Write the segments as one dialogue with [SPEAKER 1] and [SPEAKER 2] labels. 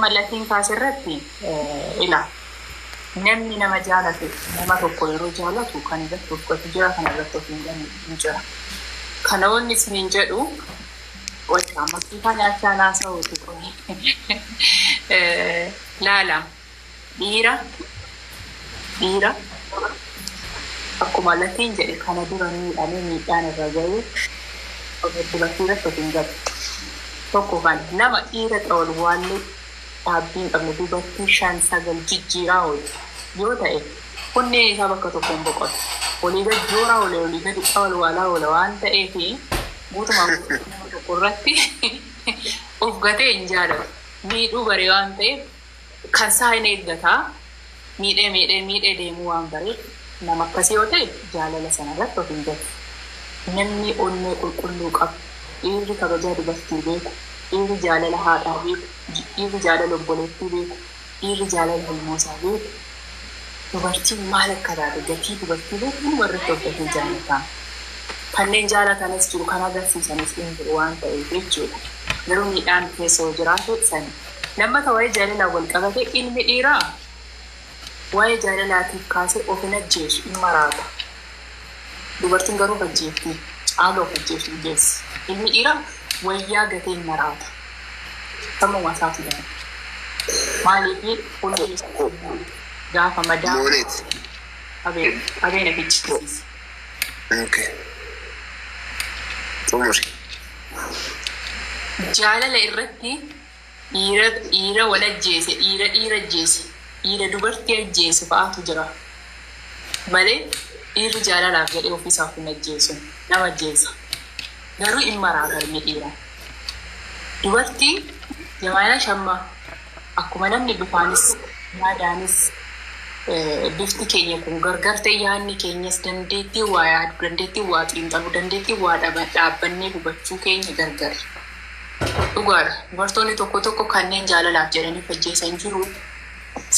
[SPEAKER 1] Amma latiin kaasirratti ila namni nama jaalatu, nama tokko yeroo jaalatu kan irratti of gatu jira, kan irratti of hin ganne hin jira. Kana wanni isiniin jedhu wanta ammasiifaa nyaachaa naasa'uuti. Laala, dhiira akkuma latiin jedhe kana dura miidhamee miidhaan irra ga'ee dubartii irratti of hin gatu. Tokko kan lama, dhiira xawalwaallee dhaabbii hin qabne, dubartii shan sagal jijjiiraa oolu yoo ta'e, onneen isaa bakka tokko hin boqotu. Olii gad jooraa oole, olii gadi xawalwaalaa oola waan ta'eef, guutumaan guutuu nama tokko irratti of gatee hin jaalatu. Miidhuu bare waan ta'eef, kan isaa hin eeggataa, miidhee miidhee miidhee deemuu waan bareef, nama akkasii yoo ta'e jaalala sana irratti of hin gatu. Namni onnee qulqulluu qabu, dhiirri kabajaa dubartii beeku, dhiirri jaalala haadhaa beeku, dhiirri jaalala obboleettii beeku, dhiirri jaalala ilmoosaa beeku, dubartiin maal akka taate, gatii dubartii beeku, hunduma irratti of gatee jaalataa. Kanneen jaalatanis jiru, kan agarsiisanis hin jiru waan ta'eef jechuudha. Garuu miidhaan keessa yoo jiraate sani. Lammata, waa'ee jaalalaan wal qabate, ilmi dhiiraa waa'ee jaalalaatiif kaasee of hin ajjeesu, hin maraata. Dubartiin garuu of ajjeefti. Caala of ajjeesu hin geessi. Ilmi dhiiraa wayyaa gatee hin maraata. Sammuma isaatu jira. Maaliif hundi gaafa madaa
[SPEAKER 2] Mooneet.
[SPEAKER 1] Qabee qabee na fichisiisa.
[SPEAKER 2] Okay. Xumuri.
[SPEAKER 1] Jaalala irratti dhiira dhiira wal ajjeese, dhiira dhiira ajjeese, dhiira dubartii ajjeese fa'aatu jira. Malee dhiirri jaalalaaf jedhee ofiisaaf hin ajjeesu. Nama ajjeesa. Garuu hin maraata ilmi dhiiraa. Dubartii jamaana shamma akkuma namni bifaanis yaadaanis bifti keenya kun gargar ta'e, yaadni keenyas, dandeettii waa yaadu, dandeettii waa xiinxaluu, dandeettii waa dhaabbannee hubachuu keenya gargar. Dhugaadha. Dubartoonni tokko tokko kanneen jaalalaaf jedhanii ajjeesan jiru.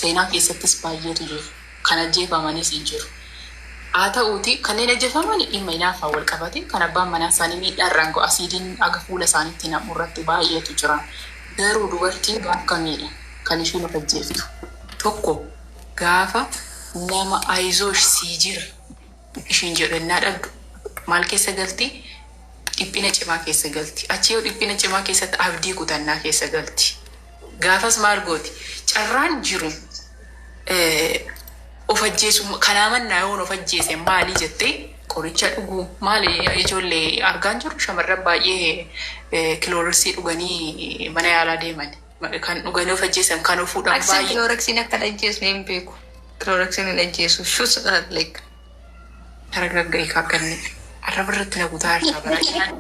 [SPEAKER 1] Seenaa keessattis baay'eetu jiru. Kan ajjeefamanis hin jiru. Haa ta'uuti, kanneen ajjeefaman dhimma hinaaffaan wal qabate, kan abbaan manaa isaanii miidhaa irraan ga'u, asiidiin aga fuula isaaniitti nam'u irratti baay'eetu jira. Garuu dubartiin gaafa kamiidha kan ishiin of ajjeeftu? Tokko, gaafa nama "Ayizoosh, sii jira" ishiin jedhu ennaa dhabdu maal keessa galti? Dhiphina cimaa keessa galti. Achi yoo dhiphina cimaa keessatti abdii kutannaa keessa galti. Gaafas maal gooti? Carraan jiru of ajjeesu kanaa mannaa yoon of ajjeese maalii jettee qoricha dhuguu, maali, ijoollee argaan jiru, shamarran baay'ee Cloroxii dhuganii mana yaalaa deeman, kan dhuganii of ajjeesan, kan of fuudhan
[SPEAKER 3] Aksan
[SPEAKER 1] baay'ee.
[SPEAKER 3] Cloroxiin akka hin ajjeesne hin beeku. Cloroxiin hin ajjeesu. Shus like.
[SPEAKER 1] Taragagga'e kaakkanne arraba irratti na kutaa irraa baay'inaan.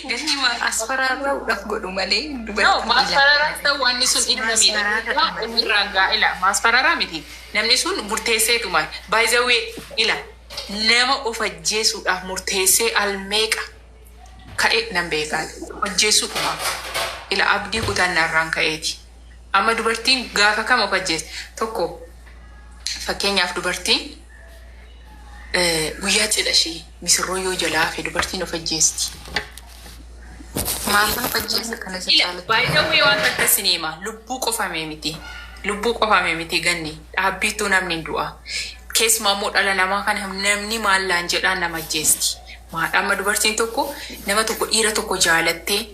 [SPEAKER 3] Ganni maal asfaraarraa'uudhaaf godhu malee
[SPEAKER 1] No,
[SPEAKER 3] dubartii.
[SPEAKER 1] maasfararaas ta'u, wanni sun ilma miidha. Irraan gaa'ela. Maasfararaa miti. Namni sun murteesseetuma. By the way, ila nama of ajjeesuudhaaf murteessee almeeqa ka'e nan beekaan. Ajjeesuudhumaaf. Ila abdii kutannaa irraan ka'eeti. Amma dubartiin gaafa kam of ajjeeste? Tokko, fakkeenyaaf, dubartiin guyyaa cidha ishee misirroo yoo jalaa hafe dubartiin of ajjeesti.
[SPEAKER 3] Maal of ajjeesa kana isa
[SPEAKER 1] Ila
[SPEAKER 3] caalatti?
[SPEAKER 1] By the way, waan takka isin hima. Lubbuu qofame miti. Lubbuu qofame miti ganni. Dhaabbiittuu namni hin du'a. Keessumaa immoo dhala namaa kana namni maallaan jedhaan nama ajjeesti. Amma dubartiin tokko nama tokko, dhiira tokko jaalattee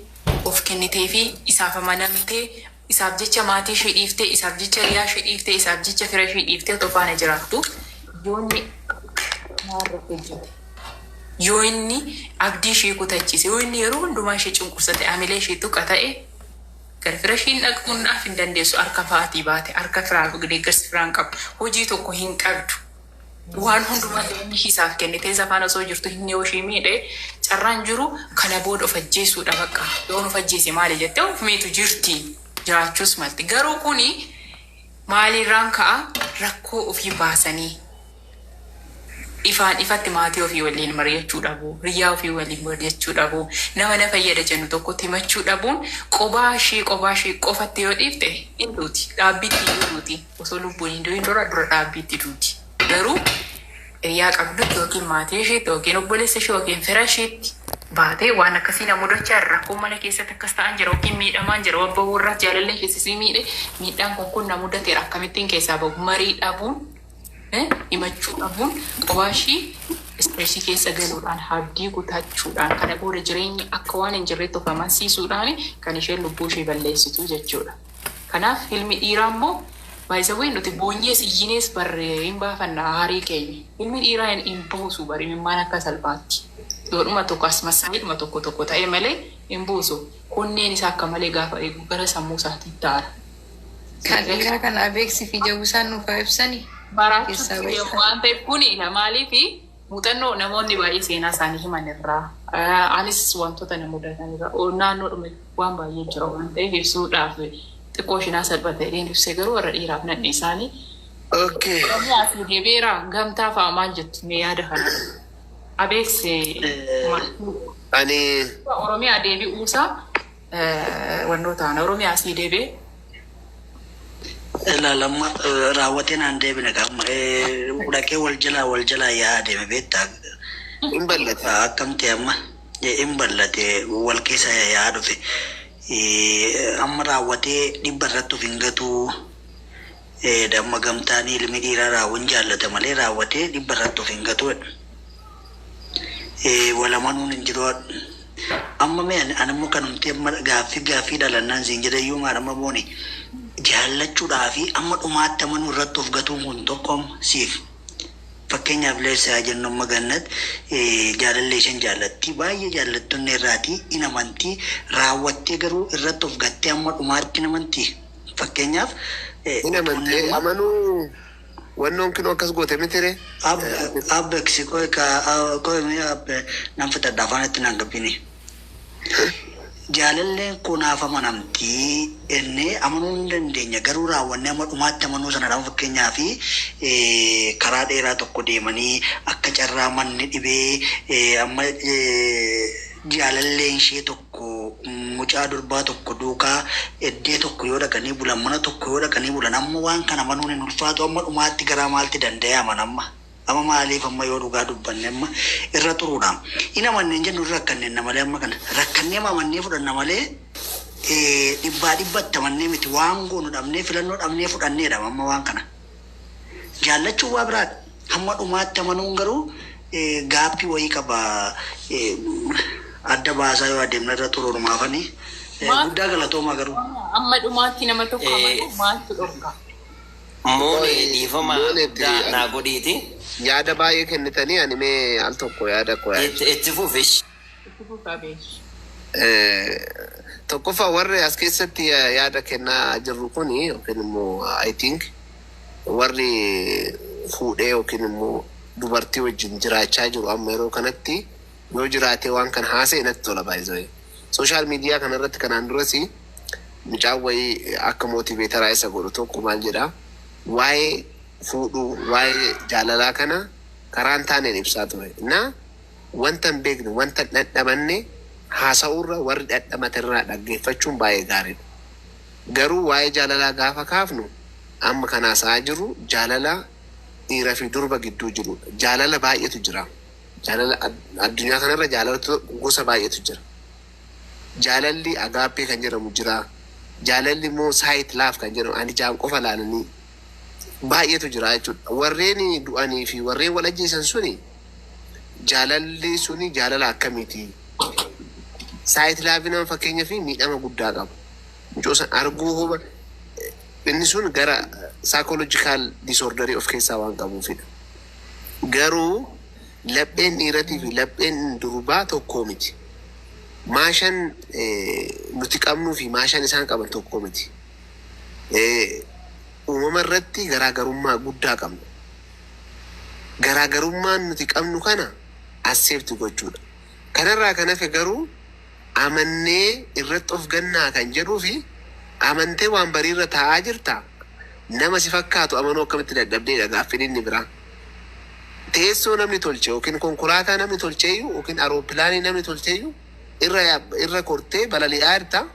[SPEAKER 1] of kennitee fi isaaf amanamtee, isaaf jecha maatii ishee dhiiftee, isaaf jecha hiriyaa ishee dhiiftee, isaaf jecha fira ishee dhiiftee otoo faana jiraattu, yoo inni maarratti hojjete, yoo inni abdii ishee kutachiise, yoo inni yeroo hundumaa ishee cunqursate, amilee ishee tuqa ta'e, gara fira ishiin dhaquudhaaf hin dandeessu. Harka fa'aatii baate, harka firaa deeggarsi firaan qabdu, hojii tokko hin qabdu. Waan hundumaa inni isaaf kennitee isa faana osoo jirtu, inni yoo ishee miidhe, carraan jiru kana booda of ajjeesuudha bakka. Yoon of ajjeese maali jettee of miitu jirti, jiraachuus malti. Garuu kuni maalirraan ka'a? Rakkoo ofii baasanii ifaan ifatti maatii ofii waliin mari'achuu dhabuu, hiriyaa ofii waliin mari'achuu dhabuu, nama na fayyada jennu tokkotti himachuu dhabuun, qobaa ishee qofatti yoo dhiifte hin duuti. Dhaabbiitti hin duuti. Osoo lubbuun hin du'in dura dura dhaabbiitti duuti. Garuu hiriyaa qabdutti yookiin maatii isheetti yookiin obboleessa ishee yookiin fira isheetti Baatee waan akkasii na mudachaa jira. Rakkoo mana keessatti akkas ta'an jira yookiin miidhamaan jira. Wabba warra jaalallee keessi miidhe, miidhaan kun kun na mudateera, akkamittiin keessaa bahu? Marii dhabuun, himachuu dhabuun, qobaashii stress keessa galuudhaan, abdii kutachuudhaan, kana booda jireenyi akka waan hin jirreetti of amansiisuudhaan kan isheen lubbuu ishee balleessitu jechuudha. Kanaaf ilmi dhiiraa immoo, baay'isawwee, nuti boonyees iyyinees barree hin baafanna aarii keenya. Ilmi dhiiraa hin buusu bari imimmaan akka salphaatti. Yoodhuma tokko as massaayidhuma tokko tokko ta'e malee hin buusu. Kunneen isaa akka malee gaafa eegu gara sammuu isaatti taara.
[SPEAKER 3] Kan dhiiraa kana abeeksi fi jawwisaan nuuf haa ibsani.
[SPEAKER 1] Baraachuutti deemu waan ta'eef, kuni maaliif muuxannoo namoonni baay'ee seenaa isaanii himan irraa, anis wantoota na mudatan irraa, naannoodhuma waan baay'ee jira waan ta'eef, ibsuudhaaf xiqqoo shinaa salphata jedheen ibsee, garuu warra dhiiraaf nan isaanii. Oromiyaa fi deebi'eera. Gamtaa fa'a maal jettu mee yaada kana? Abeeksi.
[SPEAKER 2] Ani
[SPEAKER 1] Oromiyaa deebi'uusaa wannoota Oromiyaa asii deebi'ee.
[SPEAKER 4] Ilaalamma, raawwatee naan deebine qaama dhaqee wal jalaa yaa'aa deeme, beektaa?
[SPEAKER 2] Hin bal'ate.
[SPEAKER 4] Akkam ta'e amma hin bal'ate, wal keessa yaa'aa dhufe. Amma raawwatee 100 irratti of hin gatuu. Amma gamtaan ilmi dhiiraa raawwan jaallata malee raawwatee 100 irratti of hin gatuu. Wal amanuun hin jiru. Amma mee ani immoo kanumti amma gaaffii dhalannaan siin jedhe iyyuu maal, amma booni jaallachuudhaa fi amma dhumaatti amanuu irratti of gatuun kun tokko amma siif. Fakkeenyaaf leessaa jennu, amma Gannat jaalallee isheen jaallatti, baay'ee jaallattoonni irraatii in amantii, raawwattee garuu irratti of gattee amma dhumaatti in amantii. Fakkeenyaaf.
[SPEAKER 2] Hin amantee, amanuu wannoon kinoo akkas goote mitire.
[SPEAKER 4] Abbeeksi qoy qoy nan fixadha, afaan itti naan gabbini. Jaalalleen kunaaf amanamtii innee amanuu hin dandeenya, garuu raawwannee amma dhumaatti amanuu sanadha. Fakkeenyaa fi karaa dheeraa tokko deemanii akka carraa manni dhibee, amma jaalalleen ishee tokko mucaa durbaa tokko duukaa iddee tokko yoo dhaqanii bulan, mana tokko yoo dhaqanii bulan, amma waan kana amanuun hin ulfaatu. Amma dhumaatti garaa maalti danda'e amana? Amma maaliif amma yoo dhugaa dubbanne amma irra xuruudha. Hin amanneen jennu, irra rakkanneen malee, amma kana rakkannee amannee fudhanna malee dhibbaa dhibbatti amannee miti. Waan goonu dhabnee, filannoo dhabnee fudhanneedha amma waan kana. Jaallachuun waa biraadha. Hamma dhumaatti amanuun garuu gaaffii wayii qaba. Adda baasaa yoo adeemna irra xuruurumaafanii. Guddaa galatoomaa garuu.
[SPEAKER 1] Amma dhumaatti nama tokko amanuu maaltu dhorka?
[SPEAKER 5] Moone, dhiifama guddaa naa godhiiti.
[SPEAKER 2] Yaada baay'ee kennitanii, ani mee al tokko yaada koo yaada.
[SPEAKER 5] Itti fufish.
[SPEAKER 1] Itti fufaa beeku.
[SPEAKER 2] Tokkoffaa, warri as keessatti yaada kennaa jirru kuni yookiin immoo I think warri fuudhee yookiin immoo dubartii wajjin jiraachaa jiru amma yeroo kanatti yoo jiraate waan kana haasa'e natti tola baay'ee. Social media kana irratti kanaan duras mucaan wayii akka motivator isa godhu tokko maal jedhaa, waa'ee fuudhuu, waa'ee jaalalaa kana karaan taaneen ibsaa ture. Na wanta hin beekne, wanta hin dhandhamanne haasa'uurra warri dhandhamate irraa dhaggeeffachuun baay'ee gaariidha. Garuu waa'ee jaalalaa gaafa kaafnu, amma kan haasa'aa jirru jaalala dhiira fi durba gidduu jirudha. Jaalala baay'eetu jira. Jaalala addunyaa kanarra jaalala gosa baay'eetu jira. Jaalalli agape kan jedhamu jira. Jaalalli immoo sight love kan jedhamu, ani jaan qofa laalanii, baay'eetu jira jechuudha. Warreen du'anii fi warreen wal ajjeesan suni, jaalalli suni jaalala akkamiiti? Sight love nama fakkeenya fi miidhama guddaa qaba. Mucoo san arguu huba inni sun gara psychological disorder of keessaa waan qabuufidha. Garuu lapheen dhiiratii fi lapheen durbaa tokkoo miti. Maashan nuti qabnuu fi maashaan isaan qaban tokko miti. Uumama irratti garaagarummaa guddaa qabna. Garaagarummaan nuti qabnu kana accept gochuudha. Kanarraa kan hafe garuu amannee irratti of gannaa kan jedhuu fi amantee waan bariirra taa'aa jirta. Nama si fakkaatu amanuu akkamitti dadhabdeedha gaaffiin inni biraa. Teessoo namni tolche yookiin konkolaataa namni tolcheeyyuu yookiin aroopilaanii namni tolcheeyyuu irra kortee balali'aa jirta.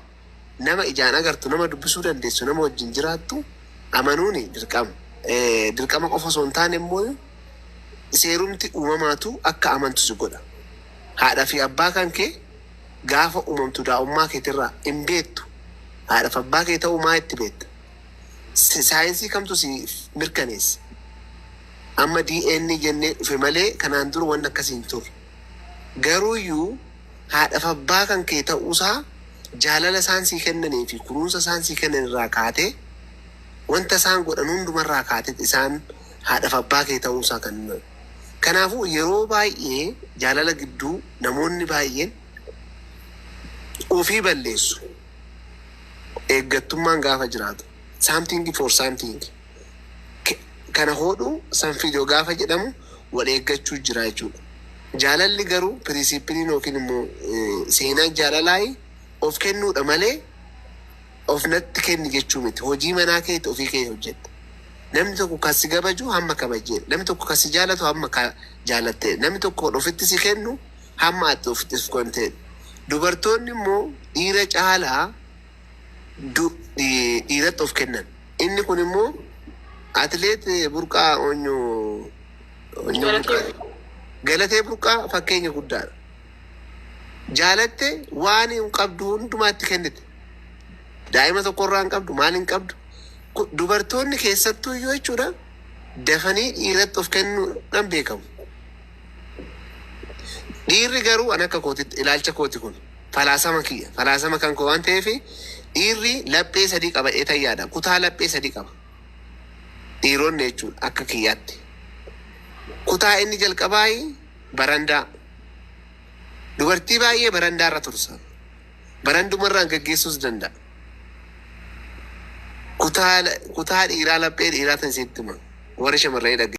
[SPEAKER 2] Nama ijaan agartu, nama dubbisuu dandeessu, nama wajjin jiraattu amanuuni dirqama. Dirqama qofa osoo hin taane immoo seerumti uumamaatu akka amantu si godha. Haadha fi abbaa kan kee gaafa uumamtu daa'ummaa keetirraa hin beektu. Haadha fi abbaa kee ta'uu maa itti beekta? Saayinsii kamtu si mirkaneessa? Amma DNA jennee dhufe malee kanaan dura wanni akkasii hin turre. Garuuyyuu haadha fi abbaa kan kee ta'uusaa jaalala isaan sii kennanii fi kunuunsa isaan sii kennan irraa kaatee, wanta isaan godhan hundumarraa kaatee isaan haadha fi abbaa kee ta'uusaa kan. Kanaafuu yeroo baay'ee jaalala gidduu namoonni baay'een ofii balleessu. Eeggattummaan gaafa jiraatu, something for something, kana hodhu san fidoo gaafa jedhamu wal eeggachuu jira jechuudha. Jaalalli garuu principleiin yookiin immoo seenaan jaalalaa of kennuudha malee of natti kenni jechuu miti. Hojii manaa keetti ofii kee hojjetta. Namni tokko kan si kabaju hamma kabajjeedha. Namni tokko kan si jaalatu hamma jaalatteedha. Namni tokko ofitti si kennu hamma ati ofitti si kenteedha. Dubartoonni immoo dhiira caalaa dhiiratti of kennan. Inni kun immoo atileet Burqaa Onyoo Onyoo Burqaa Galatee Burqaa fakkeenya guddaadha. Jaalatte waan hin qabdu hundumaatti kennite. Daa'ima tokkorraa hin qabdu, maal hin qabdu. Dubartoonni keessattuu iyyuu jechuudha dafanii dhiiratti of kennuudhaan beekamu. Dhiirri garuu an akka kootitti, ilaalcha kooti kun falaasama kiyya, falaasama kan koo waan ta'eef, dhiirri laphee sadii qaba eetayyaadha. Kutaa laphee sadii qaba. Dhiironni jechuudha akka kiyyaatti. Kutaa inni jalqabaa barandaa. Dubartii baay'ee barandaa irra tursa. Barandumarraan gaggeessuus danda'a. Kutaa dhiiraa, laphee dhiiraa tan sitti hima. Warri shamarranii dhagge.